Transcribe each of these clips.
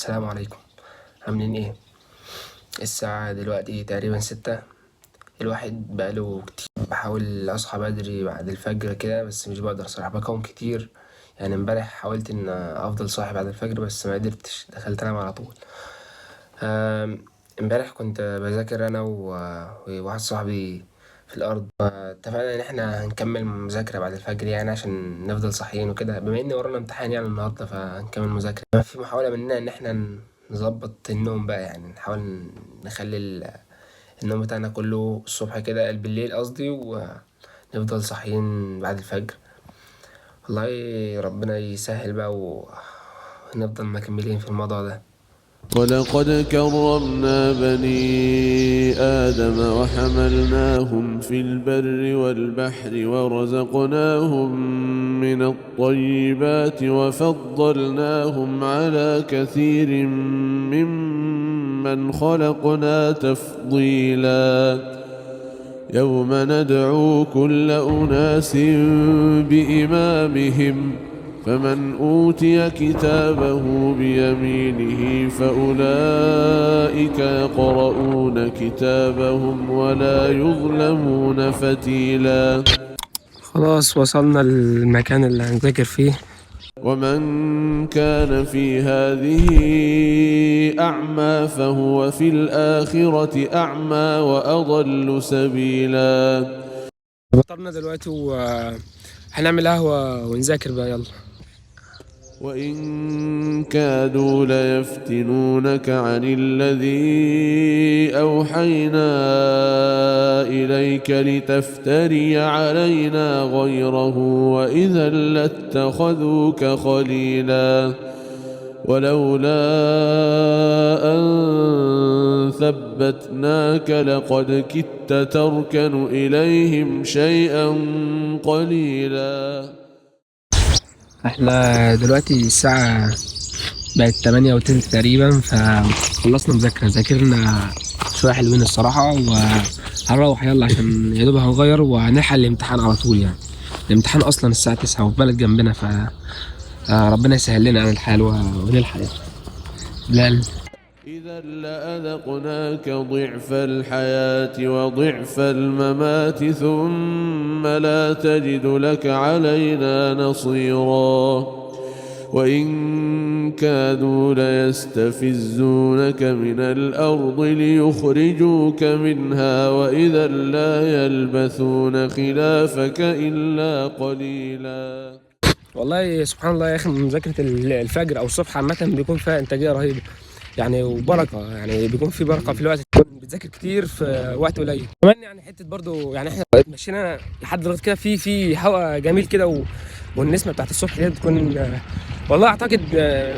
السلام عليكم. عاملين ايه؟ الساعة دلوقتي تقريبا 6. الواحد بقاله كتير بحاول اصحى بدري بعد الفجر كده، بس مش بقدر صراحة، بقاوم كتير. امبارح حاولت ان افضل صاحي بعد الفجر بس ما قدرتش، دخلت انام على طول. امبارح كنت بذاكر انا وواحد صاحبي في الارض، اتفقنا ان احنا هنكمل مذاكرة بعد الفجر عشان نفضل صاحيين وكده، بما ان ورانا امتحان النهارده فهنكمل مذاكرة. في محاولة مننا ان احنا نظبط النوم بقى، نحاول نخلي النوم بتاعنا كله الصبح كده، بالليل قصدي، ونفضل صاحيين بعد الفجر. والله ربنا يسهل بقى ونفضل مكملين في الموضوع ده. ولقد كرمنا بني آدم وحملناهم في البر والبحر ورزقناهم من الطيبات وفضلناهم على كثير ممن خلقنا تفضيلا. يوم ندعو كل أناس بإمامهم فمن أوتي كتابه بيمينه فأولئك يقرؤون كتابهم ولا يظلمون فتيلا. خلاص وصلنا للمكان اللي هنذاكر فيه. ومن كان في هذه أعمى فهو في الآخرة أعمى وأضل سبيلا. فطرنا دلوقتي وهنعمل قهوة ونذاكر بقى، يلا. وإن كادوا ليفتنونك عن الذي أوحينا إليك لتفتري علينا غيره وإذا لاتخذوك خليلا. ولولا أن ثبتناك لقد كدت تركن إليهم شيئا قليلا. احنا دلوقتي الساعة بقت 8:20 تقريبا، فخلصنا مذاكرة، ذاكرنا شوية حلوين الصراحة، وهنروح يلا عشان يا دوب هنغير وهنلحق الامتحان على طول. الامتحان أصلا الساعة 9 وفي بلد جنبنا، ف ربنا يسهل لنا الحال ونلحق. لا. إذا لأذقناك ضعف الحياة وضعف الممات ثم لا تجد لك علينا نصيرا. وإن كادوا ليستفزونك من الأرض ليخرجوك منها وإذا لا يلبثون خلافك إلا قليلا. والله سبحان الله يا أخي، مذاكرة الفجر أو الصبح عامة بيكون فيها إنتاجية رهيبة وبركة، بيكون في بركة في الوقت، بتذاكر كتير في وقت قليل كمان. حتة برضو احنا مشينا لحد دلوقتي كده في هواء جميل كده، والنسمة بتاعت الصبح دي بتكون والله اعتقد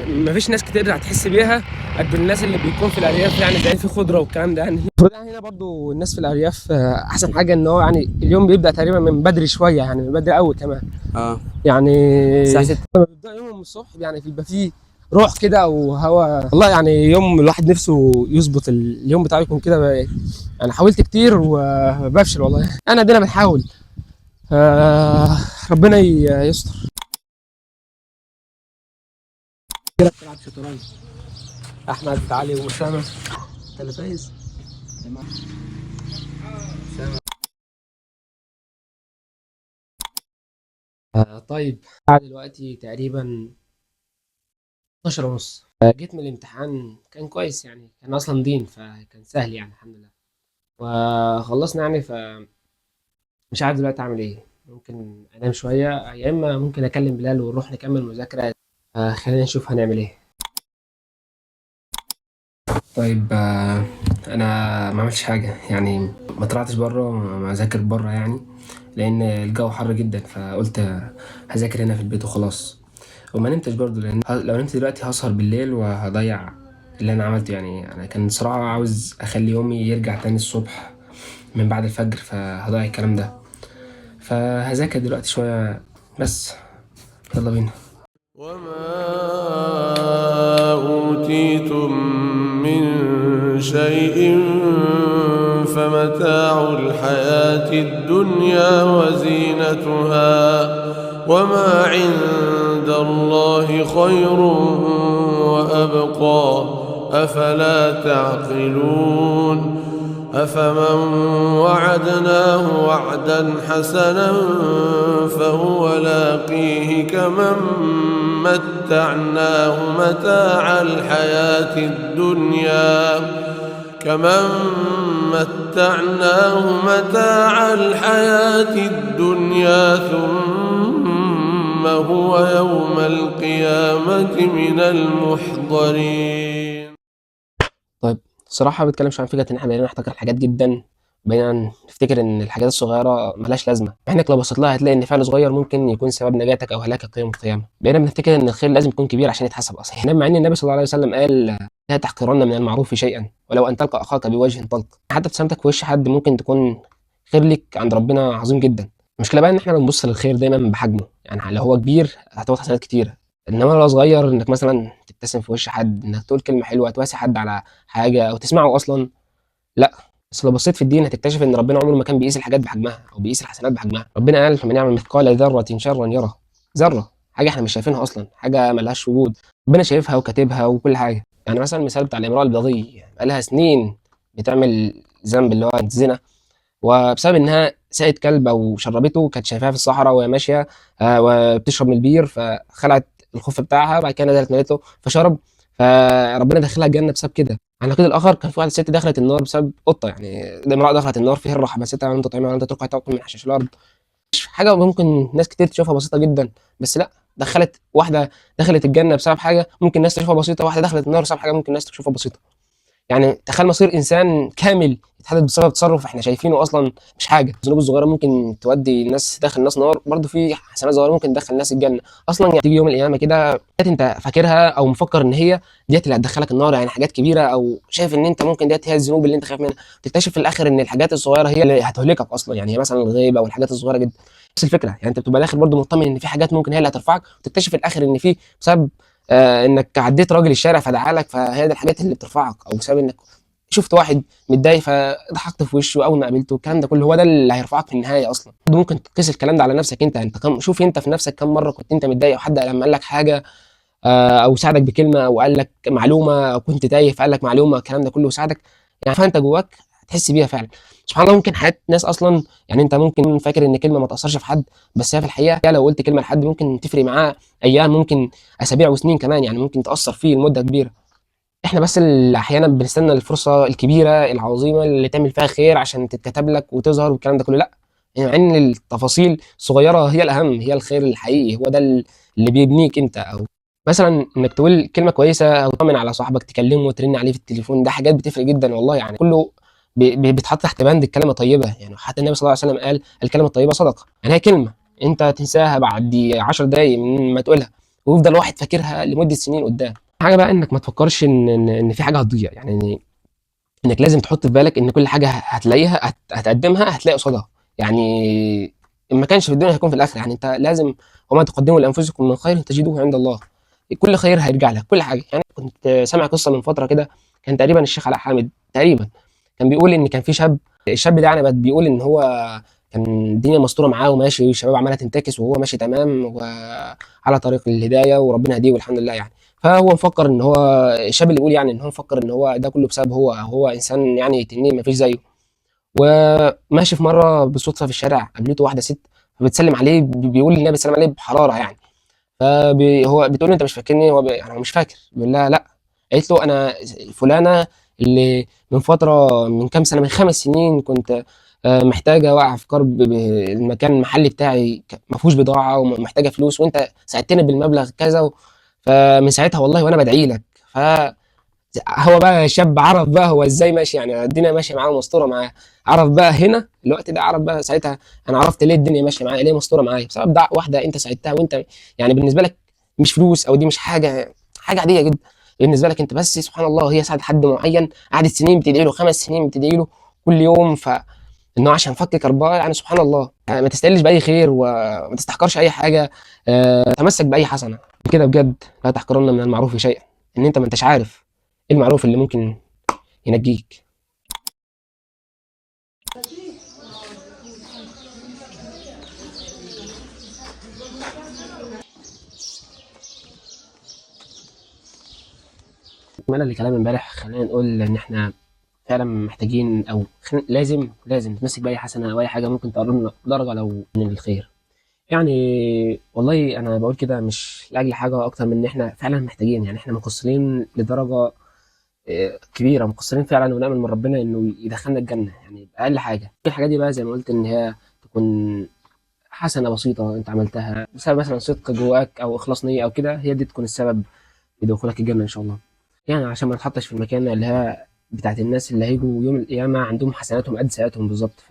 مفيش ناس كتير هتحس بيها قد الناس اللي بيكون في الارياف، زي في خضرة والكلام ده. المفروض هنا برضو الناس في الارياف احسن حاجة ان هو اليوم بيبدأ تقريبا من بدري شوية، من بدري قوي كمان. الساعة 6. لما بيبدأ يومهم الصبح بيبقى فيه روح كده وهوا. والله يوم الواحد نفسه يظبط اليوم بتاعه يكون كده. حاولت كتير وبفشل والله، انا ادينا بنحاول. ربنا يستر. كده بتلعب شطرنج احمد علي واسامه، انت اللي فايز. طيب دلوقتي تقريبا 12:30. جيت من الامتحان كان كويس، كان اصلا دين فكان سهل الحمد لله، وخلصنا ف مش عارف دلوقتي اعمل ايه. ممكن انام شويه، يا اما ممكن اكلم بلال ونروح نكمل مذاكره. خلينا نشوف هنعمل ايه. انا ما عملتش حاجه، ما طلعتش بره، ما اذاكر بره لان الجو حر جدا، فقلت هذاكر هنا في البيت وخلاص. وما نمتش برضو، لان لو نمت دلوقتي هسهر بالليل وهضيع اللي انا عملته. انا كان صراحه عاوز اخلي يومي يرجع تاني الصبح من بعد الفجر، فهضيع الكلام ده، فهذاكر دلوقتي شويه بس. يلا بينا. وما أوتيتم من شيء فمتاع الحياة الدنيا وزينتها وما عند الله خير وأبقى أفلا تعقلون أفمن وعدناه وعدا حسنا فهو لاقيه كمن متعناه متاع الحياة الدنيا كمن متعناه متاع الحياة الدنيا ثم هو يوم القيامة من المحضرين. طيب الصراحة ما بتكلمش عن فكرة إن إحنا بقينا نحتقر الحاجات جدا، بقينا نفتكر إن الحاجات الصغيرة ملهاش لازمة، مع إنك لو بصيت لها هتلاقي إن فعل صغير ممكن يكون سبب نجاتك أو هلاكك يوم القيامة. بقينا بنفتكر إن الخير لازم يكون كبير عشان يتحسب أصلا، يعني مع إن النبي صلى الله عليه وسلم قال لا تحقرن من المعروف شيئا ولو أن تلقى أخاك بوجه طلق. حتى ابتسامتك في وش حد ممكن تكون خير لك عند ربنا عظيم جدا. المشكلة بقى إن إحنا بنبص للخير دايما بحجمه، يعني لو هو كبير هتاخد حسنات كتيرة، إنما لو صغير إنك مثلا تبتسم في وش حد، إنك تقول كلمة حلوة، تواسي حد على حاجة أو تسمعه أصلا، لا. بس لو بصيت في الدين هتكتشف إن ربنا عمره ما كان بيقيس الحاجات بحجمها أو بيقيس الحسنات بحجمها. ربنا قال فمن يعمل مثقال ذرة شرا يره. ذرة حاجة إحنا مش شايفينها أصلا، حاجة ملهاش وجود، ربنا شايفها وكاتبها وكل حاجة. يعني مثلا المثال بتاع الامرأة البغي، بقالها سنين بتعمل ذنب اللي هو الزنا، وبسبب انها سقت كلب او شربته كانت شايفاها في الصحراء وهي ماشية وبتشرب من البير، فخلعت الخف بتاعها، بعد كده نزلت مالته فشرب، فربنا دخلها الجنة بسبب كده. على النقيض الاخر كان في واحدة ست دخلت النار بسبب قطة، يعني امراة دخلت النار في هره حبستها ولم تطعمها ولم تتركها تاكل من حشائش الارض. حاجة ممكن ناس كتير تشوفها بسيطة جدا، بس لا، دخلت واحدة دخلت الجنة بسبب حاجة ممكن الناس تشوفها بسيطة، واحدة دخلت النار بسبب حاجة ممكن الناس تشوفها بسيطة. يعني تخيل مصير انسان كامل يتحدد بسبب تصرف احنا شايفينه اصلا مش حاجة. الذنوب الصغيرة ممكن تودي الناس داخل الناس نار، برضه في حسنات صغيرة ممكن تدخل الناس الجنة اصلا. يعني تيجي يوم القيامة كده انت فاكرها او مفكر ان هي ديت اللي هتدخلك النار، يعني حاجات كبيرة، او شايف ان انت ممكن ديت هي الذنوب اللي انت خايف منها، تكتشف في الاخر ان الحاجات الصغيرة هي اللي هتهلكك اصلا، يعني هي مثلا الغيبة والحاجات الصغيرة جدا. نفس الفكرة، يعني انت بتبقى داخل برضه مطمن ان في حاجات ممكن هي اللي هترفعك، وتكتشف في الاخر ان في بسبب انك عديت راجل الشارع فدعالك، فهي دي الحاجات اللي بترفعك، او بسبب انك شفت واحد متضايق فضحكت في وشه اول ما قابلته، الكلام ده كله هو ده اللي هيرفعك في النهاية اصلا. ممكن تقيس الكلام ده على نفسك انت، انت كم شوف انت في نفسك كم مرة كنت انت متضايق وحد لما قال لك حاجة او ساعدك بكلمه او قال لك معلومة او كنت تايه فقال لك معلومة، الكلام ده كله ساعدك، يعني فانت جواك هتحس بيها فعلا. سبحان الله ممكن حياة ناس اصلا، يعني انت ممكن فاكر ان كلمة ما تاثرش في حد، بس هي في الحقيقة لو قلت كلمة لحد ممكن تفرق معاه ايام، ممكن اسابيع وسنين كمان، يعني ممكن تاثر فيه لمدة كبيرة. احنا بس اللي احيانا بنستنى الفرصة الكبيرة العظيمة اللي تعمل فيها خير عشان تتكتب لك وتظهر والكلام ده كله، لا، يعني مع ان التفاصيل الصغيرة هي الاهم، هي الخير الحقيقي، هو ده اللي بيبنيك انت. او مثلا انك تقول كلمة كويسة او تطمن على صاحبك، تكلمه وترن عليه في التليفون، ده حاجات بتفرق جدا والله. يعني كله بيتحط تحت بند الكلمة الطيبة، يعني حتى النبي صلى الله عليه وسلم قال الكلمة الطيبة صدقه. يعني هي كلمة انت تنساها بعد 10 دقايق من ما تقولها، ويفضل واحد فاكرها لمدة سنين قدام. حاجة بقى انك ما تفكرش ان في حاجة هتضيع، يعني انك لازم تحط في بالك ان كل حاجة هتلاقيها هتقدمها هتلاقي قصادها، يعني ان ما كانش في الدنيا هيكون في الاخرة. يعني انت لازم، وما تقدموا لانفسكم من خير تجدوه عند الله، كل خير هيرجع لك، كل حاجة. يعني كنت سامع قصة من فترة كده، كان تقريبا الشيخ علاء حامد تقريبا كان بيقول ان كان في شاب، الشاب ده يعني بيقول ان هو كان الدنيا مستورة معاه وماشي، والشباب عماله تنتكس وهو ماشي تمام وعلى طريق الهداية وربنا هديه والحمد لله. يعني فهو مفكر ان هو الشاب اللي بيقول يعني ان هو مفكر ان هو ده كله بسبب هو انسان يعني تنين ما فيش زيه. وماشي في مرة بالصدفة في الشارع قابلته واحدة ست فبتسلم عليه، بيقول انها بتسلم عليه بحرارة يعني، فهو بتقول له انت مش فاكرني؟ هو يعني هو مش فاكر، بيقول لها لا. قالت له انا فلانه اللي من فترة، من كام سنة، من 5 سنين كنت محتاجه واقعه في كرب، المكان المحلي بتاعي ما فيهوش بضاعة ومحتاجة فلوس، وانت ساعدتني بالمبلغ كذا فمن ساعتها والله وانا بدعي لك. فهو بقى شاب عرف بقى هو ازاي ماشي، يعني الدنيا ماشية معاه ومستوره معاه، عرف بقى هنا الوقت ده، عرف بقى ساعتها انا عرفت ليه الدنيا ماشية معايا، ليه مستورة معايا، بسبب دعوه واحدة انت ساعدتها، وانت يعني بالنسبة لك مش فلوس او دي مش حاجة، حاجة عادية جدا بالنسبة لك انت، بس سبحان الله هي ساعدت حد معين قعدت سنين بتدعي له، 5 سنين بتدعي له كل يوم، ف انه عشان فك كرباه. يعني سبحان الله، يعني ما تستقلش باي خير وما تستحقرش اي حاجة، تمسك باي حسنه كده بجد. لا تحقرن من المعروف شيئا، ان انت ما انتش عارف ايه المعروف اللي ممكن ينجيك. تكملة لكلام امبارح، خلينا نقول ان احنا فعلا محتاجين او لازم نتمسك باي حسنه او اي حاجة ممكن تقربنا درجه لو من الخير. يعني والله انا بقول كده مش لاجل حاجة اكتر من ان احنا فعلا محتاجين، يعني احنا مقصرين لدرجة كبيرة، مقصرين فعلا، ونامل من ربنا انه يدخلنا الجنة يعني باقل حاجة. الحاجة دي بقى زي ما قلت ان هي تكون حسنه بسيطة انت عملتها بسبب مثلا صدق جواك او اخلاص نيه او كده، هي دي تكون السبب في دخولك الجنة ان شاء الله. يعني عشان ما نتحطش في المكان اللي هي بتاعت الناس اللي هيجوا يوم القيامة عندهم حسناتهم قد سيئاتهم بالظبط،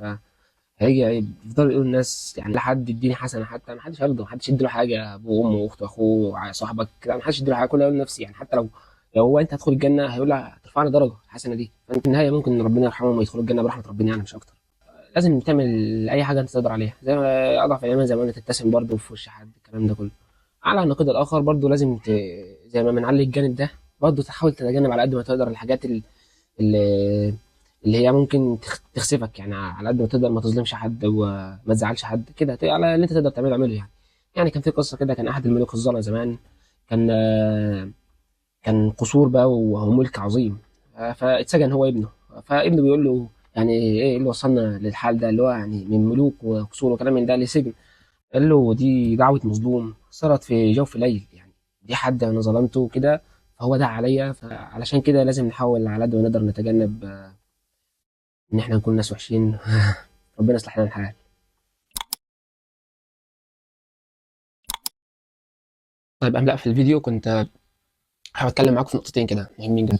فهيجي يفضلوا يقولوا الناس يعني لا حد يديني حسنه، حتى ما حدش هيرضى، ما حدش يدي له حاجة، ابوه وامه واخته واخوه صاحبك كده، ما حدش يدي له حاجة، كله يقول نفسي يعني. حتى لو هو انت هتدخل الجنة هيقول لك هترفعني درجه الحسنة دي، فانت في النهاية ممكن ربنا يرحمهم ويدخلوا الجنة برحمة ربنا يعني، مش اكتر. لازم تعمل اي حاجة انت تقدر عليها، زي ما اضعف الايمان زي ما قلنا، تبتسم برضه في وش حد، الكلام ده كله. على النقيض الاخر برضه لازم زي ما بنعلي الجانب ده برضه تحاول تتجنب على قد ما تقدر الحاجات اللي هي ممكن تخسفك، يعني على قد ما تقدر ما تظلمش حد وما تزعلش حد كده، على اللي انت تقدر تعمله اعمله يعني. يعني كان في قصة كده، كان احد الملوك الظلمة زمان، كان قصور بقى وهو ملك عظيم، فاتسجن هو ابنه، فابنه بيقول له يعني ايه اللي وصلنا للحال ده، اللي هو يعني من ملوك وقصور وكلام من ده لسجن. قال له دي دعوة مظلوم صارت في جوف ليل، يعني دي حد انا ظلمته كده فهو دعا عليا، فعلشان كده لازم نحاول على قد ما نقدر نتجنب ان احنا نكون ناس وحشين. ربنا يصلح لنا الحال. طيب قبل في الفيديو كنت حابب اتكلم معاكم في نقطتين كده مهمين جدا.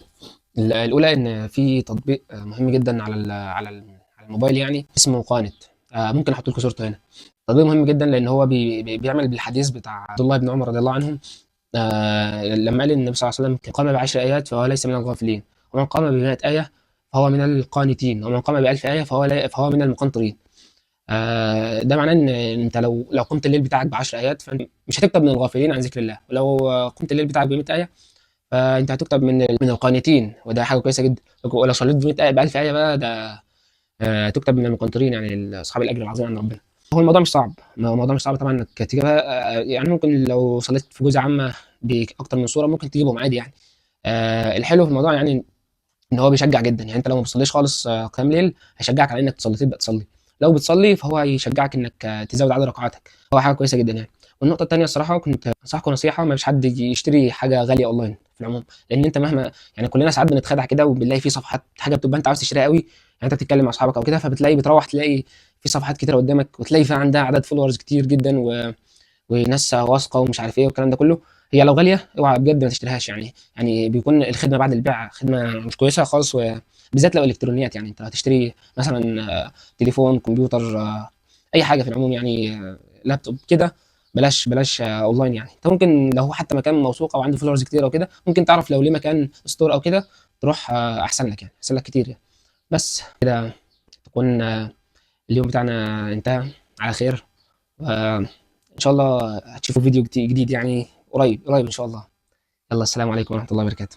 الاولى ان في تطبيق مهم جدا على الموبايل يعني اسمه قانت، ممكن احط لكم صورته هنا. تطبيق مهم جدا لان هو بيعمل بالحديث بتاع عبد الله بن عمر رضي الله عنهم، لما قال النبي صلى الله عليه وسلم قام ب10 آيات فهو ليس من الغافلين، ومن قام ب100 آية فهو من القانتين، ومن قام ب1000 آية فهو من المقنطرين. ده معناه ان انت لو قمت الليل بتاعك ب10 آيات فانت مش هتكتب من الغافلين عن ذكر الله، ولو قمت الليل بتاعك ب100 آية فانت هتكتب من القانتين، وده حاجة كويسة جدا. ولو صليت ب100 آية ب1000 آية بقى ده تكتب من المقنطرين، يعني اصحاب الاجر العظيم عند ربنا. هو الموضوع مش صعب، الموضوع مش صعب طبعا انك تجيبها، يعني ممكن لو صليت في جزء عامة باكتر من صوره ممكن تجيبهم عادي يعني. الحلو في الموضوع يعني ان هو بيشجع جدا، يعني انت لو ما بتصليش خالص قيام ليل هيشجعك على انك تصلي، تبدا تصلي. لو بتصلي فهو هيشجعك انك تزود عدد ركعاتك، هو حاجة كويسة جدا يعني. والنقطة الثانية الصراحة كنت انصحكم نصيحة، ما فيش حد يشتري حاجة غالية اونلاين في العموم، لان انت مهما يعني كلنا ساعات بنتخدع كده وبنلاقي في صفحات حاجة بتبقى انت عاوز تشتريها قوي، يعني انت بتتكلم مع اصحابك او كده فبتلاقي بتروح تلاقي في صفحات كتيرة قدامك، وتلاقي فيها عندها عدد followers كتير جدا وناس واثقة ومش عارف ايه والكلام ده كله. هي لو غالية اوعى بجد ما تشتريهاش، يعني بيكون الخدمة بعد البيع خدمة مش كويسة خالص، وبالذات لو الكترونيات. يعني انت هتشتري مثلا تليفون، كمبيوتر، اي حاجة في العموم يعني، لابتوب كده، بلاش اونلاين يعني. انت ممكن لو هو حتى مكان موثوق او عنده followers كتير او كده، ممكن تعرف لو ليه مكان store او كده تروح، احسن لك يعني، احسن لك كتير يعني. بس كده تكون اليوم بتاعنا انتهى على خير، وان شاء الله هتشوفوا فيديو جديد يعني قريب قريب ان شاء الله. يلا السلام عليكم ورحمة الله وبركاته.